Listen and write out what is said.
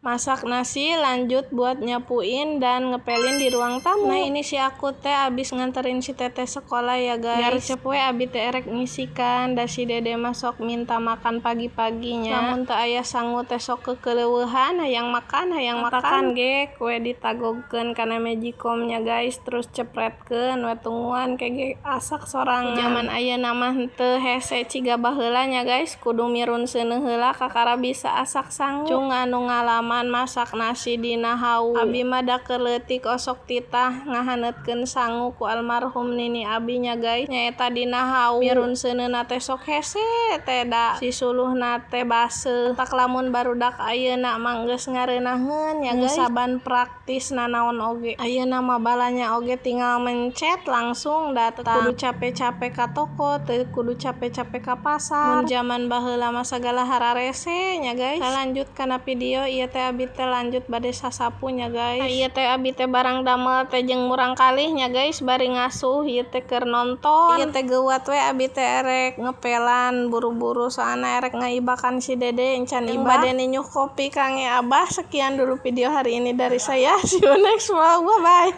Masak nasi, lanjut buat nyapuin dan ngepelin di ruang tamu. Nah, ini si aku teh abis nganterin si teteh sekolah ya, guys. Biar cepet we abi teh erek ngisikan, da si dede mah sok minta makan pagi-paginya. Lamun teu aya sangu teh sok kekeleueuhan, hayang makan, hayang makan ge kue ditagogkeun kana magicomnya, guys, terus cepretkeun we, tungguan ke asak sorangan. Zaman ayeuna mah henteu hese ciga baheula nya, guys, kudu mirun seuneu heula kakara bisa asak sangu. Cung anu ngalaman masak nasi dina hawu. Abi mah da keur leutik osok titah ngahaneutkeun sangu ku almarhum nini abi nya, guys, nyaeta dina hawu. Mirun seuneuna teh sok hese teh, da si suluhna teh baseuh. Tak lamun barudak ayeuna mah geus ngareunaheun nya, guys, saban praktis nanaon oge. Ayeuna mah balanja oge tinggal mencet langsung datang, kudu capek-capek ka toko, teu kudu capek-capek ka pasar. Mun jaman baheula mah sagala hararese nya, guys. Lanjut kana video ieu teh, abi teh lanjut bade sasapu nya, guys. Nah, ieu teh abi teh barang damel teh jeung murangkalih nya, guys, bari ngasuh ieu teh keur nonton. Ieu teh geuwat we abi teh erek ngepelan buru-buru, soalna erek ngaibakan si dede encan ibak. Bade ninyuh kopi kangge abah. Sekian dulu video hari ini dari saya. See you next vlog, bye bye.